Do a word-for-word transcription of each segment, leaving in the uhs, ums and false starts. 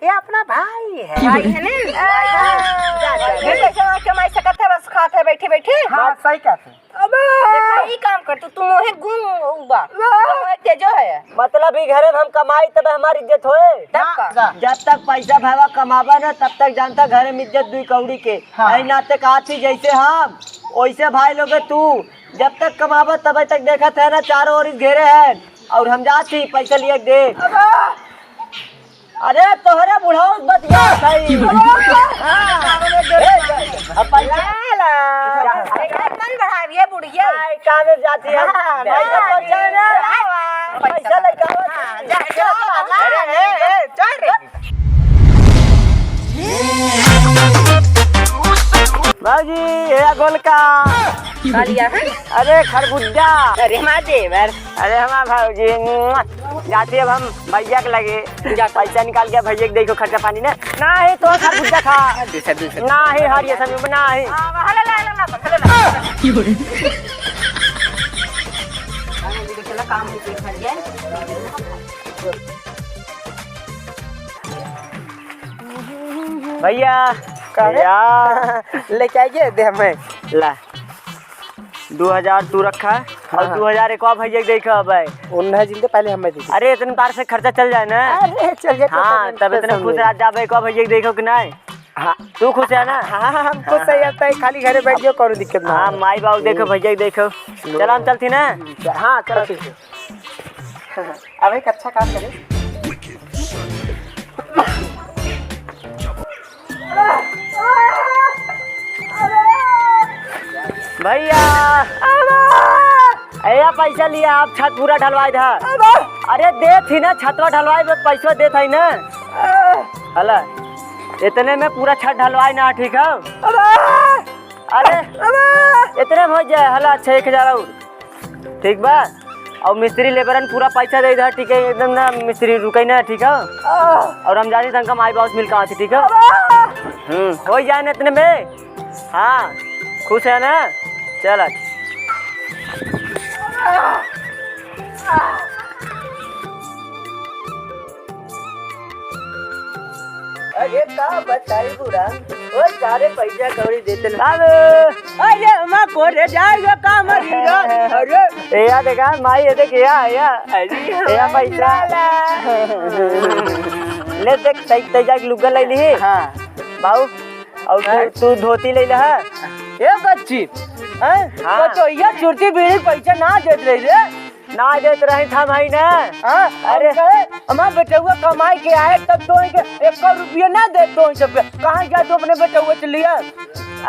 ये अपना भाई है। भाई है ना? हाँ। ये कैसे कमाई सकत है, बस खात है बैठे बैठे। हाँ, सही कहत है। अबे! देखा, ई काम कर तू, तू मोहे गुम उबा। अबे! तू मोहे तेजो है। मतलब, ई घरे में हम कमाई, तब हमार इज्जत होए। तब का? हाँ। जब तक पैसा भावा कमाबा ना, तब तक जानता घरे में इज्जत दुई कौड़ी के। हाँ। यही नाते कहा थी, जैसे हम, वैसे भाई लोग तू, जब तक कमाबा, तब तक देखत है ना, चारों ओर घेरे हैं, और हम जात ही पैसा लिए दे। अबे! अरे, तोहरे बुढ़ऊ बतिया सही। हाँ। ए, अब पैसा ला, ला। अरे, मन बढ़ाविए बुढ़िया। नहीं, काम में जाती है। हाँ, नहीं, तो हाँ, पहुंचा ना। हाँ, पैसा पैसा लेके आओ। हाँ, जा, जा, जा, अरे, जा। ए, ए, चल रे। बाबूजी, ए गोलका। का लिया है? अरे, खरबुज्जा। अरे, हमार देवर। अरे, हमार भौजी। जाती अब हम भैया के लगे। जा। पैसा निकाल के भैया के देखो खर्चा पानी ना। नाही, तो खरबुज्जा खा। दूसरा, दूसरा। नाही, हर ये सब नाही। हाँ, हाँ, ला, ला, ला, ला, ला, ला। चला, काम भी कर जाए। भैया, का रे? भैया। लेके आइए, दे हमें। ला। दो हजार तू रखा है और हाँ, हाँ। दो हजार एक और भैया के देखा भाई। उन्हें जिनके पहले हमें दे दे। अरे, इतने बार से खर्चा चल जाए ना। अरे, चल जाए, हाँ, tension तब इतने नहीं। खुश रह जाबे, एक और भैया के देखो कि नहीं? हाँ। तू खुश है ना? हाँ, हाँ, हम खुश है, हाँ। अब तो खाली घरे बैठ जाओ, कोनो दिक्कत ना हाँ, है। माई बाबू देखो, हम्म। भैया के देखो। चलो, हम चलती ना। हाँ, चलो, ठीक है। अब एक अच्छा काम करें। भैया, भैया पैसा लिया, आप छत पूरा ढलवाई धा। अरे देत ही ना, छतवा ढलवाई में पैसा देत ही ना। हला, इतने में पूरा छत ढलवाई ना, ठीक है? अरे, इतने में हो जाए, हला, अच्छा, एक हजार और। ठीक बा? और मिस्त्री लेबरन पूरा पैसा दे दे, ठीक है? एकदम ना मिस्त्री रुके ना, ठीक है? और हम जानी तनका माई बाबू से मिल के आती, ठीक है? हम्म, हो जाए ना इतने में। हाँ, खुश है ना? चल आज। अरे का बताई बुरा, ओ सारे पैसा कौड़ी देते ना। बाबू! अरे हमा कोरे जाएगा काम हीरा। अरे ए या देखा माई, ये देख या, या। अरे ए या पैसा। ले देख, तै, तै जाके लुग्गा ले ली। हाँ। बाबू, और तू, हैं? तू धोती ले ले, हाँ? ए बच्ची, हैं? हाँ। तो, तो ये सुरती बीड़ी पैसा ना देत रही रे। ना देत रही था भाई ना। हाँ? अरे। अरे, हमार बेटउआ कमाई के आए तब तो इनके एक रुपया ना दे तो इन सब के। कहाँ जा तू अपने बेटउआ से लिया?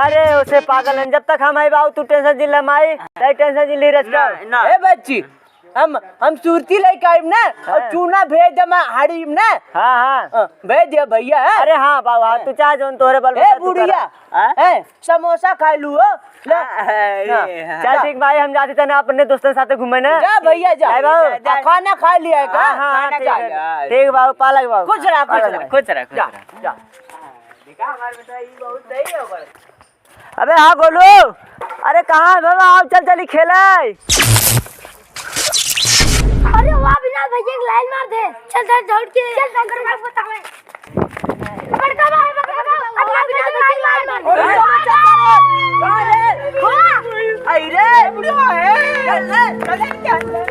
अरे, उसे पागल है, जब तक हम आई बाऊ, तू tension जिन ले माई, नहीं tension जिन ली रचना। ना, ना। ए बच्ची, हम, हम सुरती लेके आइब ना, और हाँ। चूना भेज दे, मैं हाड़ी में ना। हाँ, हाँ। हाँ, भेज दिया भैया, हाँ। अरे हाँ बाऊ, हाँ, हाँ। तू चाहे जोन तोहरे बल ए बता, तू बुढ़िया, करा। हाँ? हैं, समोसा खा लू हो, ले। हाँ, हाँ, हाँ। ये, हाँ। चल ठीक भाई, हम जाती तने अपने दोस्तन साथे घूमे ना। जा भैया, जा। जा बाऊ। जा, जा। आ, खाना खा लिया है का? हाँ, हाँ, खाना ठीक खा है। लिया। ठीक बाऊ, पालक बाऊ। खुश रहा, खुश पालक रहा। बाऊ। खुश रहा, खुश जा, रहा। जा। देखा, हमारे बेटा, ये बहुत सही है, ओकर। अबे हाँ गोलू, अरे कहाँ है बाबा? आओ चल चली खेले। अरे वाह, बिना भैया के लाइन मार दे। चल चल दौड़ के। चल शंकर बाबू बतावे। बड़का भाई, बड़का भाई, अगला बिना भैया के लाइन मार दे। वाह। आई रे, बुढ़वा है। चल रे, चल रे, चल रे।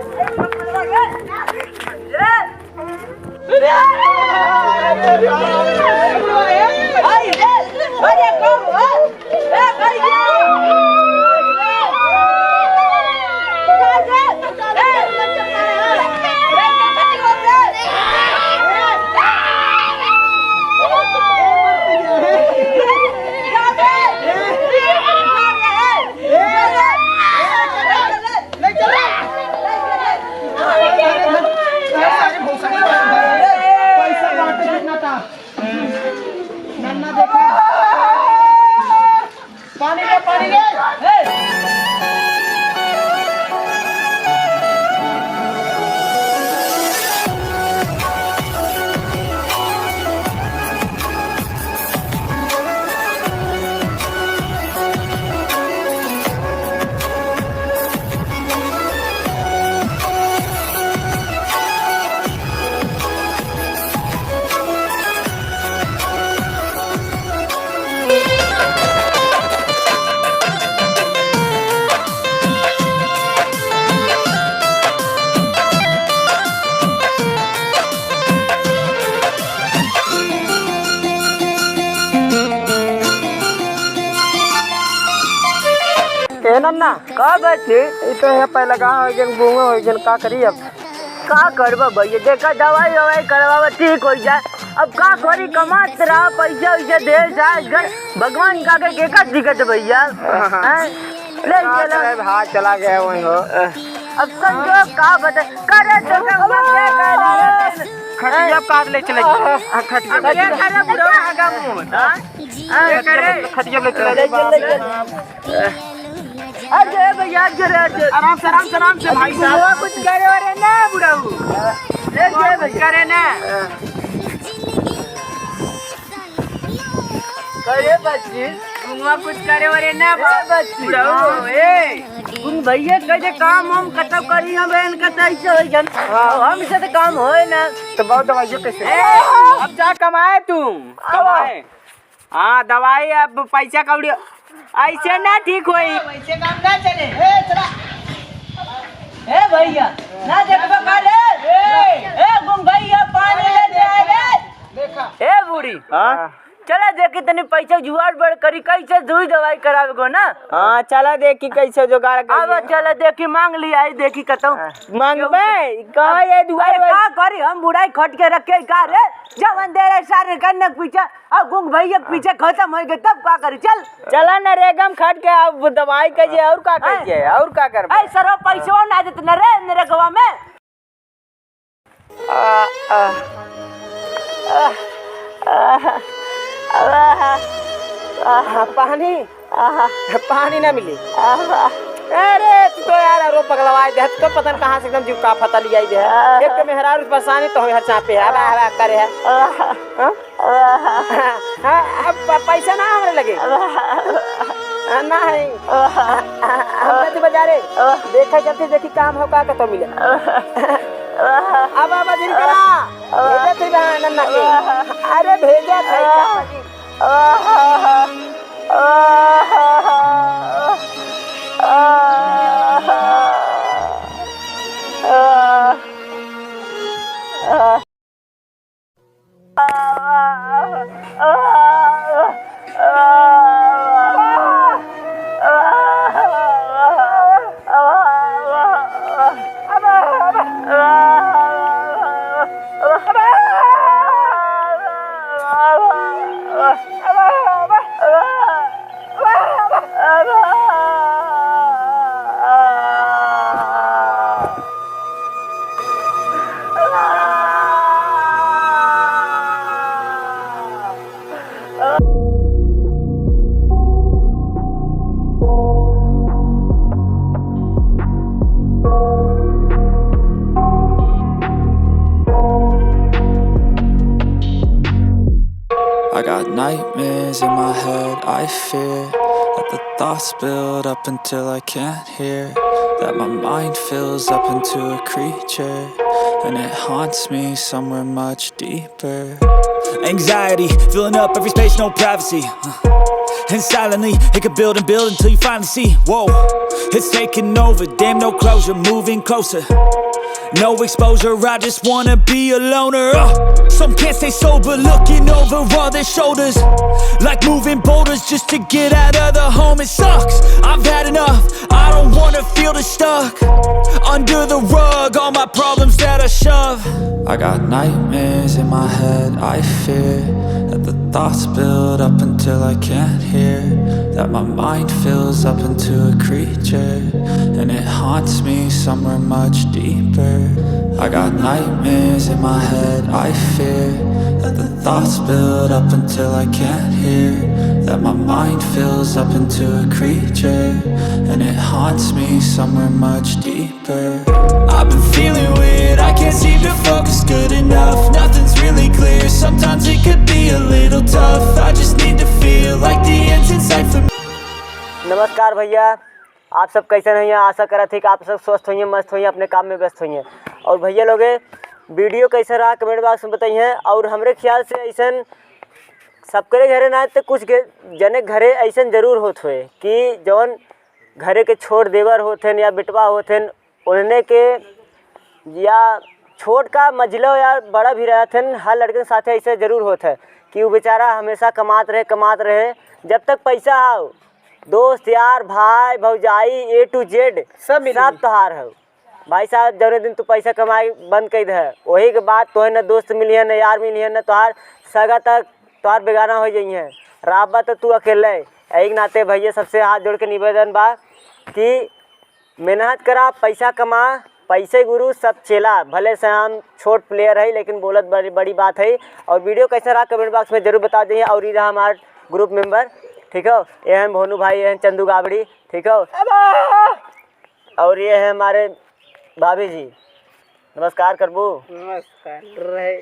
नन्ना। का बच्ची? ई तो है पहले का हो गया, गूंगा हो गया, का करी अब? का करबा भैया, देखा दवाई ववाई करवावा, ठीक हो जाए। अब का करी, कमात रहा, पैसा वैसा दे जाए घर, भगवान का के, के का दिक्कत है भैया? हाँ, हाँ। हैं? ले हाँ, चला। चला, हाँ, चला गया वहीं हो। अब संजोग का बता, करे तो सब मत दे, करे। खटिया काट ले चले। हाँ, खटिया अब काट ये ले। करे बुढ़वा आगा मुंह, हाँ? हाँ, ये करे। खटिया ले चले। ले चले, ले चले। अरे भैया, अरे, अरे। आराम से, आराम से, आराम से भाई साहब। बुढ़वा कुछ करे वरे ना, बुढ़ऊ। ले जे भैया। करे ना। करे बच्ची। बुढ़वा कुछ करे वरे ना, ए बच्ची। बुढ़ऊ, ए। उन भैया के जे काम हम कतौ करी हम इनका तो ऐसे हो जान। हाँ। हमसे तो काम होए ना। तो बहुत दवाइयों कैसे? ए, अब जा कमाए तू। कमाए। हाँ, दवाई अब पैसा कौड़ी ऐसे ना ठीक होई। वैसे काम ना चले। ए, चला। ए भैया, ना देखबो का रे? ए, ए, गुम भैया, पानी ले दे रे। देखा। ए बूढ़ी, हाँ? चला देखी तनी पैसा जुगाड़ बड़ करी, कैसे दुई दवाई करावे को ना। हाँ, चला देखी कैसे जुगाड़ करी। अब चला देखी, मांग ली आई, देखी कतौ। हाँ। मांगबे, कहाँ ये दुआर अरे, पर? का करी, हम बुढ़ाई खट के रखे का रे? जवन दे रहे सारे कन्ने के पीछे, अब गुंग भैया के पीछे खत्म हो गए, तब का करी? चल। चला नरेगा में खट के, अब दवाई करिए, और का हैं? करिए, और का करबे? ऐ सरो पैसो ना देत न रे, नरेगवा में। आ, आ, आ, आ, आ, आ, पानी। आहा। पानी ना मिली। आहा। अरे, तू तो यार, अरो पगलवाए दे, तू तो पता न कहाँ से एकदम जीव का फता लियाई दे। आहा। एक तो मेहरारू परेशानी तो हर चापे है, आहा। आहा, आहा करे है। आहा। हाँ? आहा। हाँ, अब प-, पैसा ना हमरे लगे। आहा। हाँ, ना है। आहा। हम जाते बाजारे। आहा। देखा जाते, देखी काम हो का, का तो मिले। आहा। अब, अब, धीरे करा। आहा। भेजत है बा नन्ना के। आहा। अरे, भेजत है, आहा। का जी? I got nightmares in my head, I fear that the thoughts build up until I can't hear, that my mind fills up into a creature, and it haunts me somewhere much deeper. Anxiety, filling up every space, no privacy. Uh, and silently, it could build and build until you finally see. Whoa, it's taking over, damn, no closure, moving closer. No exposure, I just wanna be a loner. Uh, some can't stay sober, looking over all their shoulders. Like moving boulders just to get out of the home, it sucks. I've had enough, I don't wanna feel this stuck. Under the rug, all my problems that I shove. I got nightmares in my head, I fear that the thoughts build up until I can't hear, that my mind fills up into a creature, and it haunts me somewhere much deeper. I got nightmares in my head, I fear that the thoughts build up until I can't hear, that my mind fills up into a creature, and it haunts me somewhere much deeper. I've been feeling weird, I can't seem to focus good enough. Nothing's really clear, sometimes it could be a little tough. I just need to feel like the end's in sight for me. नमस्कार भैया, आप सब कैसन हैं? आशा करत ही कि आप सब स्वस्थ होइए, मस्त होइए, अपने काम में व्यस्त होइए। और भैया लोगे, वीडियो कैसे रहा कमेंट बॉक्स में बताइए। और हमरे ख्याल से ऐसन सबकरे घरे ना तो कुछ के, जने घरे ऐसन जरूर होत होए कि जौन घरे के छोट देवर होत हैं या बेटवा होत हैं, उन्हने के या छोट का मझिलो या बड़ा भी रहत हैं, हर लड़के के साथे ऐसे जरूर होत है कि वो बेचारा हमेशा कमात रहे, कमात रहे, जब तक पैसा आओ दोस्त, यार, भाई, भौजाई, A to Z, सब मिली। सब तोहार हौ। भाई साहब, जौने दिन तू पैसा कमाई बंद कइ दे, वही के बाद तोहे न दोस्त मिलिहैं, न यार मिलिहैं, न तोहार सगा तक तोहार बेगाना होइ जइहैं। रहबा तो तू अकेले। यही के नाते भैया, सबसे हाथ जोड़ के निवेदन बा कि मेहनत करा, पैसा कमा, पैसे गुरु सब चेला। भले से हम छोट player है, लेकिन बोलत बड़ी, बड़ी बात है। और video कैसा रहा, comment box में जरूर बता दीजिए। और ये रहा हमार group member, ठीक हो, ये हैं भोनू भाई, ये हैं चंदू गाबड़ी, ठीक हो। और ये हैं हमारे भाभी जी, नमस्कार करबू। नमस्कार। रहे।